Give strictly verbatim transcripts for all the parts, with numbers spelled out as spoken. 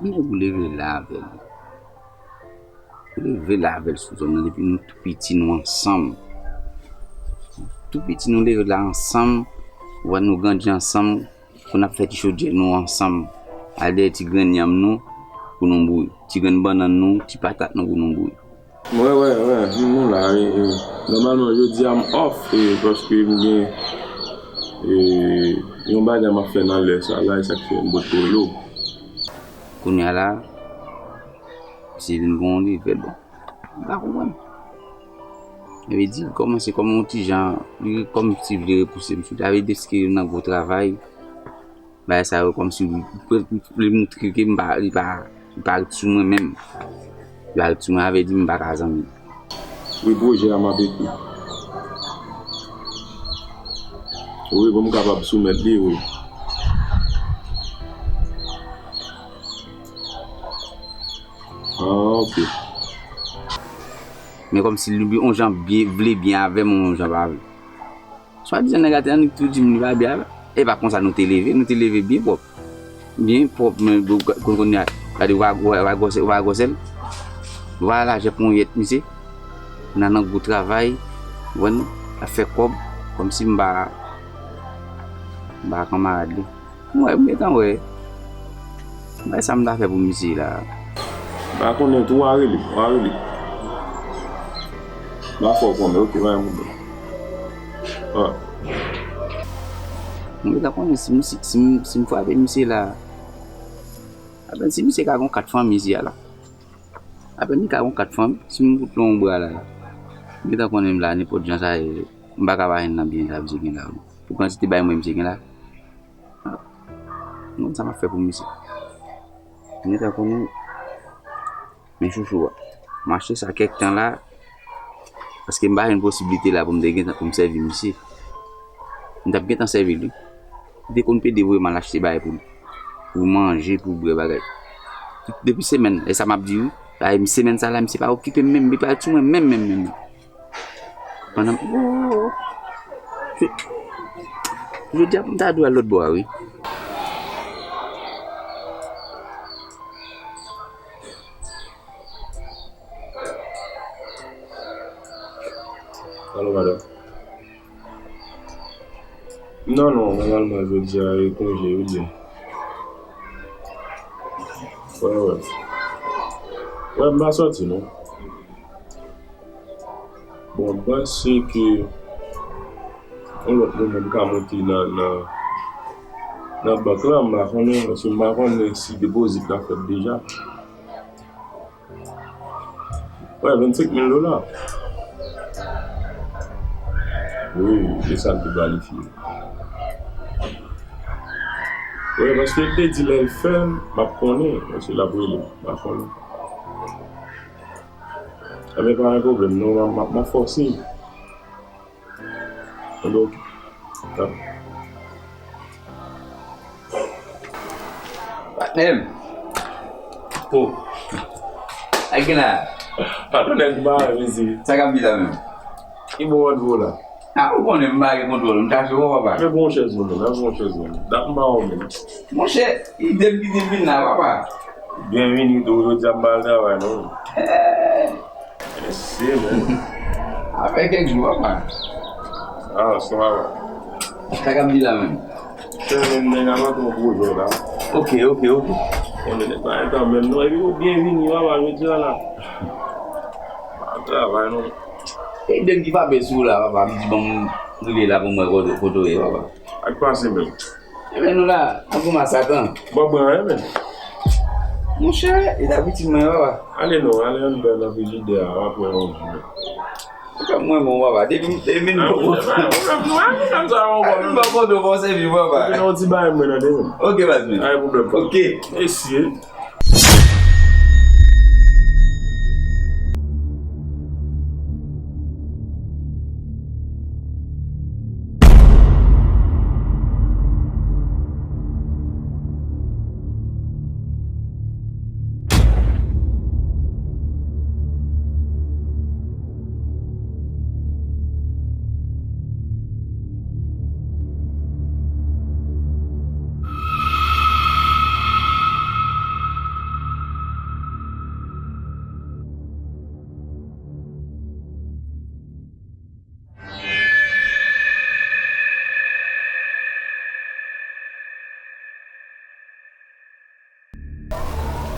Nèg ou leve la avè l. Ou leve la avè l sou zòn nan depi nou tou piti nou ansanm. Tou piti nou leve la ansanm. Ou wè nou grandi ansanm. Pou n ap fè ti chodyè nou ansanm. Al dèyè ti grenn yanm nou pou nou bouyi. Ti grenn bannann nou, ti patat nou pou nou bouyi. Wè, wè, wè, nou la, e, e, nòmalman, jodi a m off, e, paske m gen, e, yon bagay m ap fè nan lè sa la, e sa k fè m pot polo. Kounye a la, misye vin gon leve, bon, m pa konprann. Sa vle di, li kòmanse kòm yon ti jan, li kòmsi vle repouse m sou, sa vle di, deske yo nan gwo travay, bagay sa yo kòmsi li, li, li montre ke m pa, li pa, li pa ret sou mwen menm. Li pa ret sou mwen, sa vle di m pa ka zanmi. Wi, pwojè a m ap ekri. Wi, pou m kapab soumèt li, wi. Ah, ok. Men kòmsi li yon jan byen, vle byen avè m, yon jan pa vle. Swadizan nèg la te annik tou di m li pa byen avè. E pa konsa nou te leve, nou te leve byen pwòp. Byen pwòp, men, kon, kounye a, gade, w a, w a, w a gwosè, w a gwosè l. W a lajè ponyèt misye. Nan, nan gwo travay, w wè non, l ap fè kòb, kòmsi m pa, m pa kanmarad li. M wè, m gentan wè. Bay sa m ta fè pou misye la. M pa konnen tou, w a rele, w a rele. M pa fè w konnen, ok, bay moun. Ah. M gentan konnen si m, si, si m, si m frape misye la. Apèn si misye ka gon kat fanmi isi a la. Apèn li ka gon kat fanmi, si m bout lon bra la. M gentan konnen m la, nenpòt jan sa ye, m pa ka pa jwenn nan byen sa misye gen la. Pou kantite bay mwen misye gen la. M konn sa m ap fè pou misye. M gentan konnen, men chouchou a. M achte sa kèk tan la, paske m pa jwenn posiblite la pou m te gentan, pou m sèvi misye. M t ap gentan sèvi l, wi. Li te konn pede voye m al achte bagay pou li. Pou manje, pou bwè bagay. Depi semèn, e sa m ap di wi. Ay, semèn sa la, misye pa okipe m menm, li pa sou mwen menm, menm, menm, menm. Pandan m, oh, je, jodi a pou m ta dwe al lòt bò a, wi. Alo, madanm. Non, non, nòmalman, jodi a, e konje, wi, li. Wè, wè. Wè, m pa sòti, non. Bon, m panse ke yon lòt moman m ka monte nan, nan, nan bank la, m pa konnen, paske m pa konnen si depozit la fèt deja. Wè, vennsenk mil dola. Wi, se sa l te planifye. Wi, paske l te di lè l fè l, m ap konnen, paske l ap rele m, m ap konnen. Enben, pa gen pwoblèm, non, m ap, m ap, m ap fè w siy. Enben, ok. Patnè m. Oh. Sa k gen la? Patnè m ba, mesye. Sa k ap di la menm? Ki bò w ap jwe la? A, ou konnen m pa gen kontwòl, m chache w, papa. Men pran yon chèz, non, men pran yon chèz, non. Dat m pa wè w menm. Monchè, ide m kite m vin la, papa. Byenvini tou, jodi a m pa al travay, non. Eh. Mesye, men. Apre kèk jou, papa. Ah, sa va. Sa k ap di la menm? Sèlman nèg a mande yon pwojè la. Ok, ok, ok. Konnen nèg pa gen tan menm non. Epi ou byenvini, papa, jodi a la. Pa travay non. E de m ki frape sou ou la, papa, m di ban m rive la pou m wè kote, kote w ye, papa. Ak pase menm. Ebyen nou la, nan goumen Satan. Bon, bon, ebyen. Monchè, e ta pitit mwen, papa. Ale non, ale anndan nan frijidè a, w ap wè yon jou. Ou fè mwen bon, papa. Depi, depi m poko. Depi m poko fè w sèvi, papa. Ou gen yon ti bagay mwen nan demen. Ok, baz mwen. Pa gen pwoblèm. Ok. Mesye.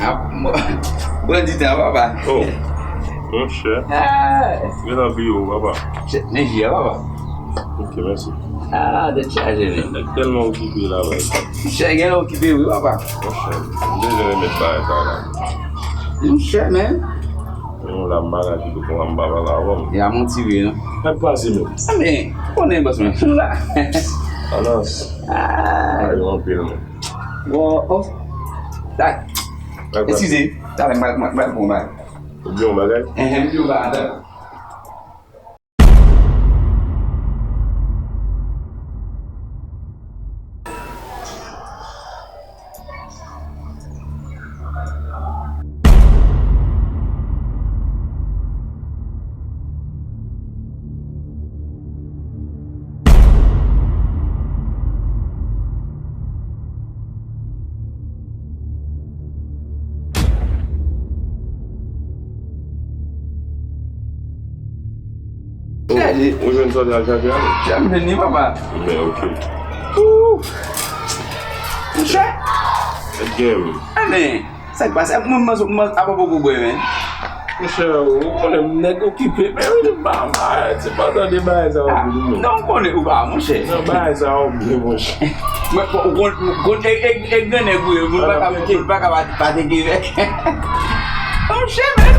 Ah, bon, bon di tan, papa. Oh, monchè. Ah, gen nan biwo, papa. Chè, men ji a, papa. Ok, mèsi. Ah, tèt chaje, men. Nèg tèlman okipe la, bay. Chè, gen lè okipe, wi, papa. Monchè, m bezwen remèt bagay sa la. Monchè, men. Yon la maladi pou konn m pa pale avè w. Ya, mon ti wi, non. Sa k pase, men? Ah, men, konnen, bòs, men. La. Anas. Ah. Ay, anpil, men. Bon, oh. Tak. Eskize, talè m pral, m pral, m pral pran yon bagay. Ou byen yon bagay? Enhen, m byen yon bagay. Ou, ou jwenn sa w te al chache a, non? Janm jwenn li, papa. Men, ok. Ooh! Monchè! Gèt game. Amen. Sa k pase? Mwen, mwen, mwen, apa poko bwè, men? Monchè, ou konnen m nèg okipe, men wi, m pa, m pa, ti pandan de bagay sa yo, men. Non, m konnen ou pa, monchè. Non, bagay sa yo, men, monchè. Mwen, ou konn, ou konn, e, e, e, gran nèg ou ye, moun pa ka, moun pa ka pa, pa te gen. Monchè, men.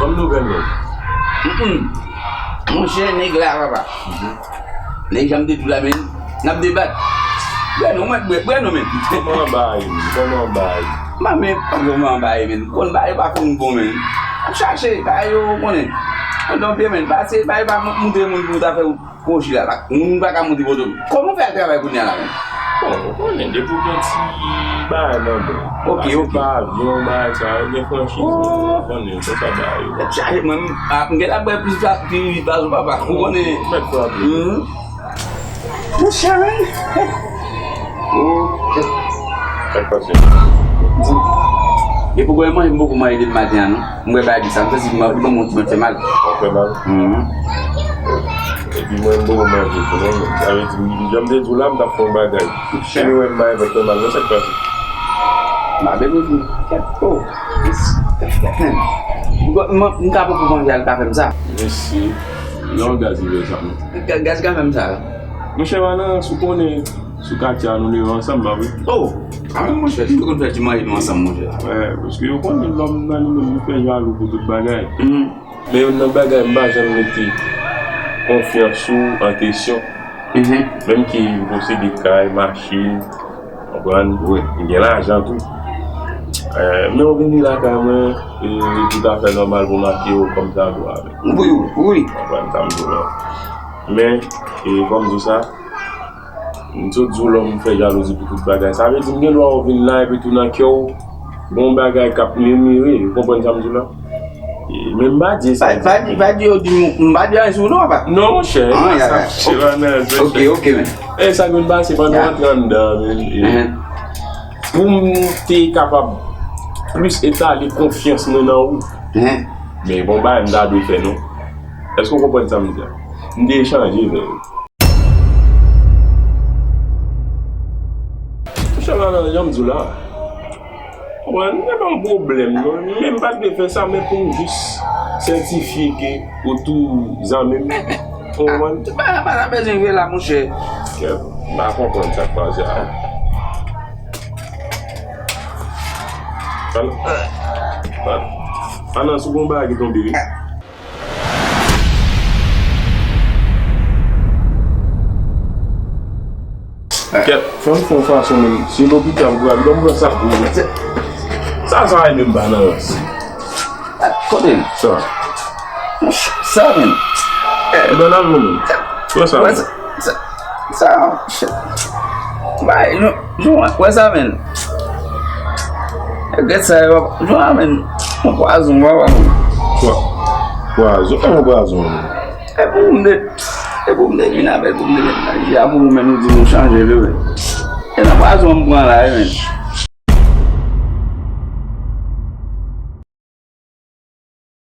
Ban m nouvèl, men. Monchè, nèg la, papa. Nèg jan m te di w la, men, n ap debat. Bwè non, mwen, bwè, bwè non, men. Kòman anba a ye, men? Kòman anba a ye? M pa men, pa kòman anba a ye, men. Konn bagay yo pa fin bon, men. N ap chache, bagay yo, ou konnen. Konn tanpye, men. Pase, bagay yo pa mou-, moute moun pou ta fè ou kwochi la, la. Moun pa ka moute poto. Kòman w fè al travay kounye a la, men? Bon, ou konnen, depi w gen ti bagay nan men w. Ok, ok. Pase pa avyon, bagay sa yo, gen franchiz, men. Ou konnen, se sa bagay yo. Tèt chaje, mwen, m, a, m gentan bwè plis pa, pi, pi pase w, papa. Ou konnen. Mèt frape. Monchè, men. Oh. Sa k pase? Di, e pou gwen manje, m poko manje depi maten an, non. M wè bagay di sa, m santi m ap ban m yon ti mwen fè mal. Ap fè mal? Mhm. Epi mwen, m poko manje tou, non, men. Sa vle di, m, jan m te di w la, m t ap fè yon bagay. Anyway, m pa fè mal, non, sa k pase? M pa bezwen di, kèt, oh. M, m, m ka poko manje al ka fè m sa. Mèsi. Non, gaz li fè sa, non. Ga-, gaz ka fè m sa. Monchè, Anas, ou konnen, sou katye a, nou leve ansanm, pa vre? Oh! A, men monchè, si nou konn fè ti manje nou ansanm, monchè. Wè, paske yo konnen lòm nan li menm, li fè jalou pou tout bagay. Mhm. Men youn nan bagay, m pa janm mete konfyans ou an kesyon. Mhm. Menm ke m posede kay, machin, konprann? Wi. M gen lajan tou. Eh, men ou vini lakay mwen, e, tout afè nòmal pou make yo kòm sa dwe avèk. Wi, wi. Konprann sa m di w la. Men, e, kòm di w sa, m sot di w lòm fè jalouzi pou tout bagay. Sa vle di m gen dwa ou vin la epi tou nan kè w, gon bagay k ap mimire, ou konprann sa m di w la? E, men m pa di sa. Pa, pa di, pa di yo di m, m pa di anyen sou ou non, papa. Non, monchè, ah, ya, sa, ya. Se pa nan, ok, ok, men. E sa k vin pase pandan w antre anndan, men, e, pou m te kapab plis etale konfyans mwen nan ou. Men bon bagay m ta dwe fè, non. Èske w konprann sa m di a? M te echanje vè yo. Monchè, Madan, jan m di w la, konprann, se pa yon pwoblèm, non. Men m pa t vle fè sa, men pou m jis sètifye ke ou tou zanmi m. Konprann? Pa, pa ta bezwen vye la, monchè. Kèt, m pa konprann sa k pase a. An, an, an, nan sou gon bagay ki tonbe, wi. Kèt, fò n fè yon fason menm. Se lopital pou al, ban m pran sa pou ou. Sa, sa e menm pa nan rans. Kote? Sa. Sa menm. E ban nan nou menm. Pran sa. Sa, sa, shit. Bay, nou, nou, wè sa, men. Regrèt sa, yo, nou, men. Yon pwazon, papa, men. Pwa-, pwazon, e yon pwazon, men. E pou m de, e pou m de vin avèk ou, m de met nan ji a pou ou, men, nou di nou chanje, vre, vre. E nan pwazon m pran la, wi, men.